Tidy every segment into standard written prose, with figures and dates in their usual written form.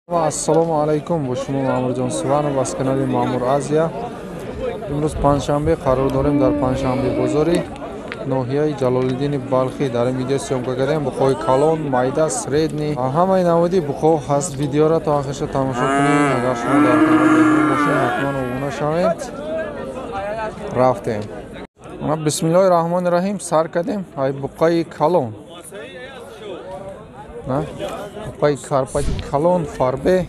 Ассалому алайкум, бо шумо Маъмурҷон Суванов аз канали Маъмур Азия. Имрӯз панҷшанбе қарор дорем дар панҷшанбе бозори ноҳияи Ҷалолиддини Балхӣ. Дар ин видео съёмка кардем буқои калон, майда, средний, ҳамаи намуди буқо ҳаст. Видеоро то охирша тамошо кунед. Агар шумо дар канал меҳмон бошед, ҳатман обуна шавед. Рафтем. Бисмиллоҳи раҳмони раҳим сар кардем. Ай буқаи калон, буқаи карпати калон фарбе,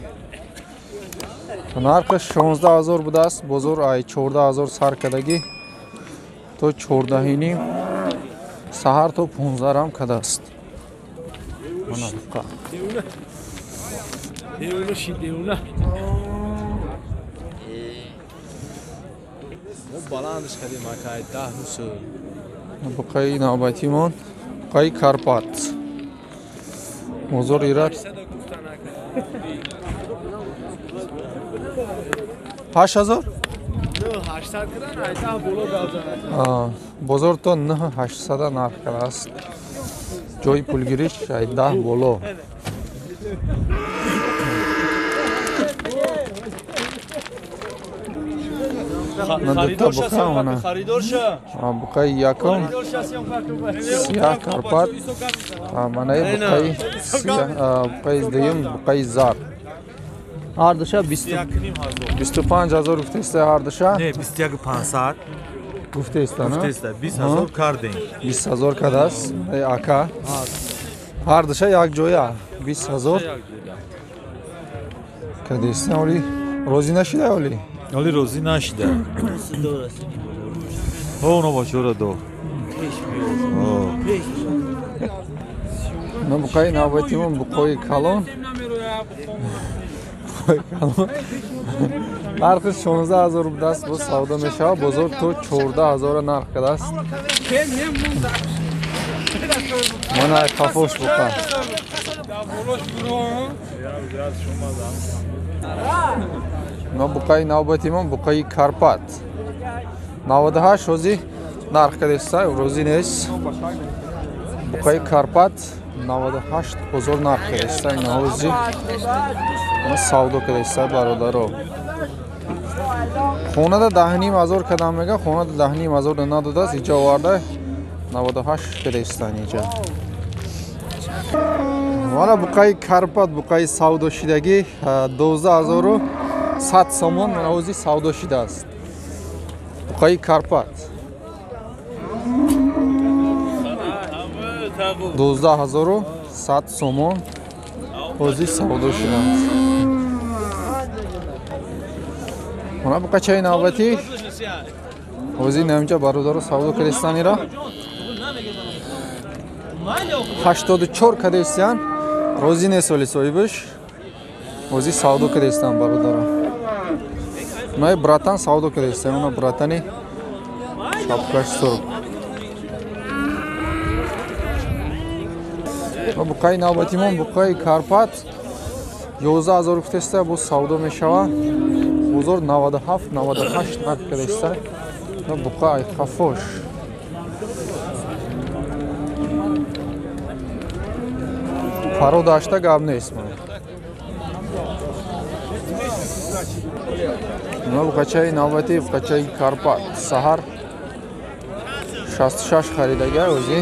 нархаш 16 000 будааст. Бозор ай 14 000 сар кардагӣ то 14,5, саҳар то 15 рам кардааст. Мана буқа. Буқаи навбатимон буқаи карпат, бозор ират 8000, бозор то 9800 нарх кардааст. Ҷои пулгириш ай 10 боло. Буқаи якум сиёҳ карпат, манаи буқаи дуюм буқаи зард. Ҳардуша 25 000 гуфтаиста, ҳардуша? Не, 21 500 гуфтаиста. Гуфтаиста, 20 000 кардем. 20 000 кардааст ака. Ҳардуша якҷоя 20 000 кардааста. Оли розӣ нашида, оли? Оли розӣ нашида. Оно бачора до. На буқаи навбатимон буқои калон. Нархи 16 000 будааст, боз савдо мешавад. Бозор то 14 000 нарх кардааст. Мана қафош буқа. На буқаи навбатимон буқаи карпат 98 ҳозӣ нарх кардеста, розӣ нест. Буқаи карпат 98 бозор нарх кардеста, ҳозӣ савдо кардеста бародаро. Хонада 10,5 ҳазор кардам мега, хонада 10,5 ҳазор надодааст, иҷа оварда 98 кардестан иҷа. Вала буқаи карпат, буқаи савдошидагӣ 12 100 сомон ҳозӣ савдо шидааст. Буқаи карпат 12 100 сомон ҳозӣ савдо шудааст. Мана буқачаи навбатӣ ҳозӣ наминҷа бародаро савдо кардестанира 84 кардестиян, розӣ нест оли соҳибаш, ҳозӣ савдо кардестан бародаро. Унаи братан савдо кардестан, уна братани шапкаш сурб. Буқаи навбатимон буқаи карпат 11 000 гуфтеста, боз савдо мешавад. Бозор 97 98 нарх кардеста. Буқа ай хафош. Паро дашта гап нест. Мана буқачаи навбатӣ буқачаи карпат саҳар 66 харидага, ҳозӣ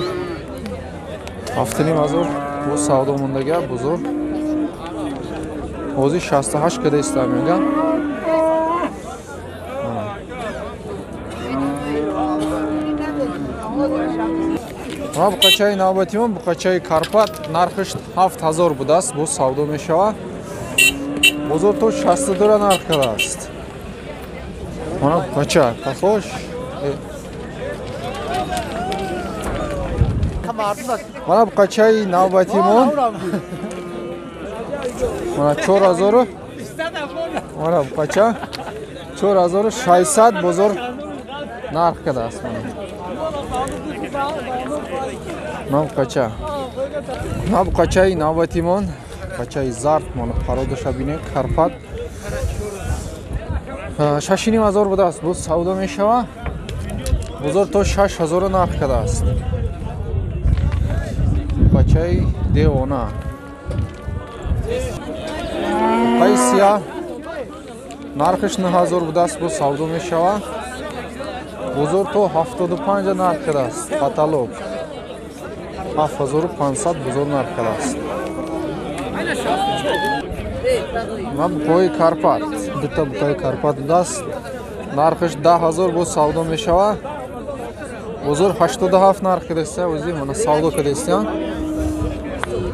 7,5 ҳазор боз савдо мондага. Бозор ҳозӣ 68 кардеста меган. Мана буқачаи навбатимон буқачаи карпат нархаш 7000 будааст, боз савдо мешавад. Бозор то 62 нарх кардааст. Мана буқача қафош. Мана буқачаи навбатимон мана 4000, мана буқача 4600 бозор нарх кардааст. Мана буқача. Мана буқачаи навбатимон буқачаи зард, мана пародаша бинед, карпат 6,5 ҳазор будааст, боз савдо мешавад. Бозор то 6000 нарх кардааст. Буқачаи девона. Буқаи сия нархиш 9000 будааст, боз савдо мешавад. Бозор то 75 нарх кардааст. Каталог 7500 бозор нарх кардааст. Ма буқаи Карпат, дута буқаи Карпат будааст. Нархиш 10000 боз савдо мешавад. Бозор 87 нарх кардааст. Ози мана савдо кардааст.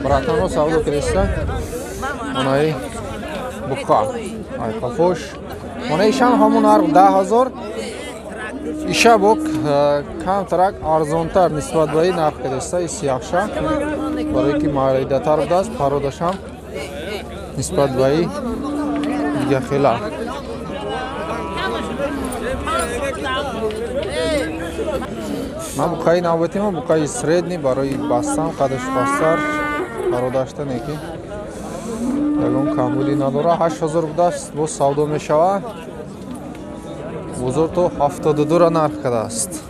Братанро савдо кардааст. Манаи буқа ай қафош. Мана ишам ҳамон нарх 10000. Иша бок камтарак арзонтар нисбат ба ин нарх кардааст. И сияхша барои ки майдатар будааст, пародашам нисбат ба ин дига хела. Ма буқаи навбати ма буқаи средний барои бастан, қадаш пасттар, пародашта неки ягон камбудӣ надора. 8000 будааст, боз савдо мешавад. Бозор то 72 нарх кардааст.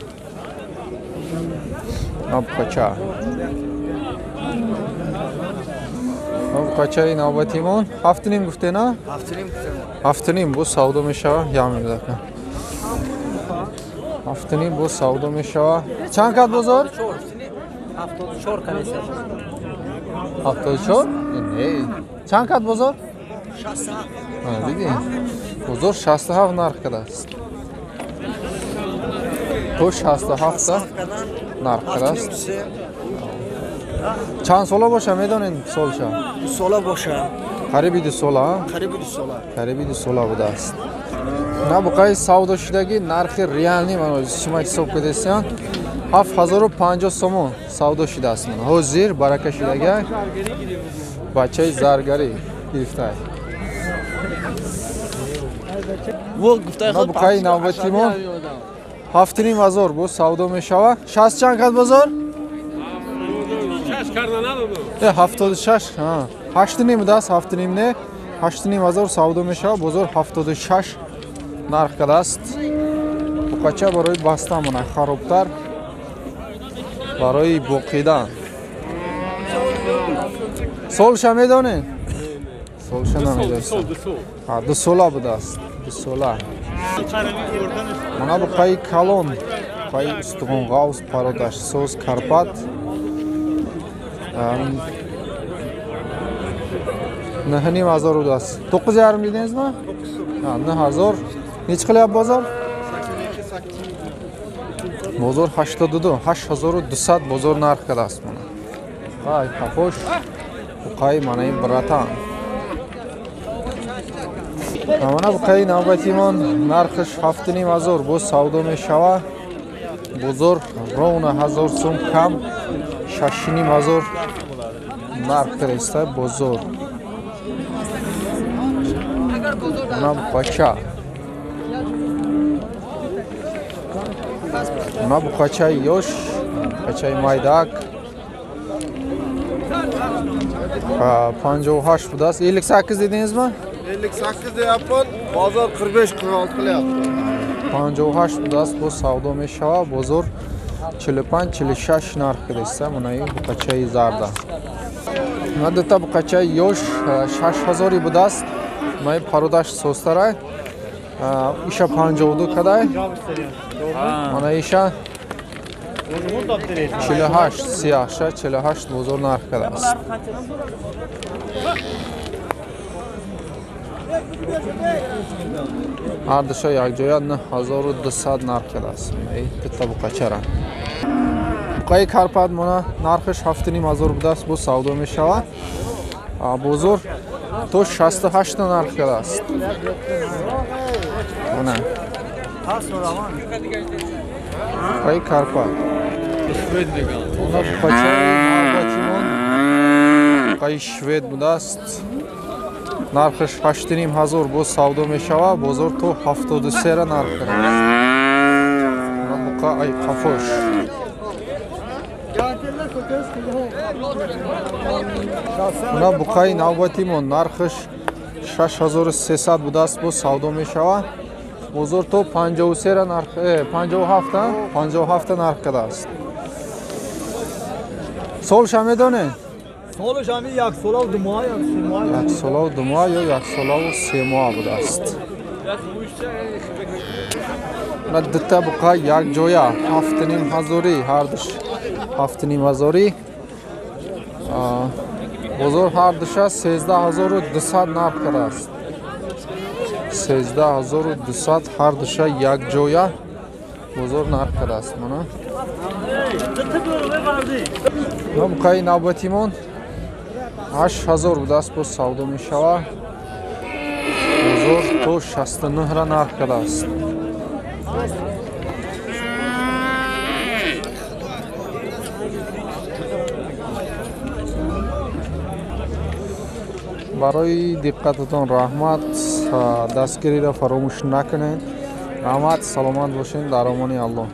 Буқача. Буқачаи навбатимон 7.5 гуфте на? 7.5 боз савдо мешавад. Як 7.5 боз савдо мешавад. Чанд кад бозор? 74 кадеса. 74? Не. Чанд кад бозор? 67. Дидӣ? Бозор 67 нарх кардааст. То 67 нарх кардааст. Чанд сола боша медонед солша? 2 сола боша. Қариби 2 сола? Қариби 2 сола. Қариби 2 сола будааст. На буқаи савдошудагӣ нархи реални ман шумо ҳисоб кардесиан 7050 сомон савдо шудааст. Ҳозир барака шудага бачаи заргарӣ гирифтай. На буқаи навбатимон 7500 боз савдо мешавад. 60 чанд кад бозор? 76. 8.5 будааст, 7.5 не. 8500 савдо мешавад. Бозор 76 нарх кардааст. Буқача барои бастан мона харобтар, барои боқидан. Солша медонед? Солша намедонед. 2 сола будааст. 2 сола. Мана буқаи калон, буқаи устухонғавз, пародаш соз Карпат. 9500 будааст. 9.5 дидингизmi? 9000. Necha qilyapti bozor? Bozor 82, 8200 bozor narx кардааст мана. Ай қафош, буқаи мана ин братан. Мана буқаи навбатимон нархиш 7500 боз савдо мешавад. Бозор ровно 1000 сум кам, 6500 нарх кардааст бозор. Мана буқача. Мана буқачаи ёш, буқачаи майдак 58 будааст. 58 дедингизmi? 58 deyapman, bozor 45-46 qilyapti. 58 будааст, боз савдо мешавад. Бозор 45-46 нарх кардааст. Мана ин буқачаи зарда. Мана дута буқачаи ёш 6000 будааст. Мана ин пародаш созтарай. Иша 52 кадай. Мана иша 48, сияхша 48 бозор нарх кардааст. Ҳар душа якҷоя 9200 нарх кардааст. Дута буқачара. Буқаи Карпат мона нархиш 7500 будааст, боз савдо мешавад. Бозор то 68 нарх кардааст. Мона буқаи Карпат. Мона буқачаи навбатимон буқаи швед будааст. Нархиш 8500 боз савдо мешавад. Бозор то 73 нарх кардааст. Мона буқа ай қафош. Мона буқаи навбатимон нархиш 6300 будааст, боз савдо мешавад. Бозор то 53 нарх, 57 нарх кардааст. Солша медонед? Солаш ҳамин як сола ду моҳ ё се моҳ. Як сола ду моҳ ё як сола ва се моҳ будааст. На дута буқа як ҷоя 7,5 ҳазорӣ ҳардуш 7,5 ҳазорӣ. Бозор ҳардуша 13,200 нарх кардааст. 13,200 ҳардуша як ҷоя бозор нарх кардааст. Мана буқаи навбатимон 8,000 будааст, боз савдо мешавад. Бозор то 69 ра нарх кардааст. Барои диққататон раҳмат. Дастгириро фаромӯш накунед. Раҳмат, саломат бошед. Дар амони Аллоҳ.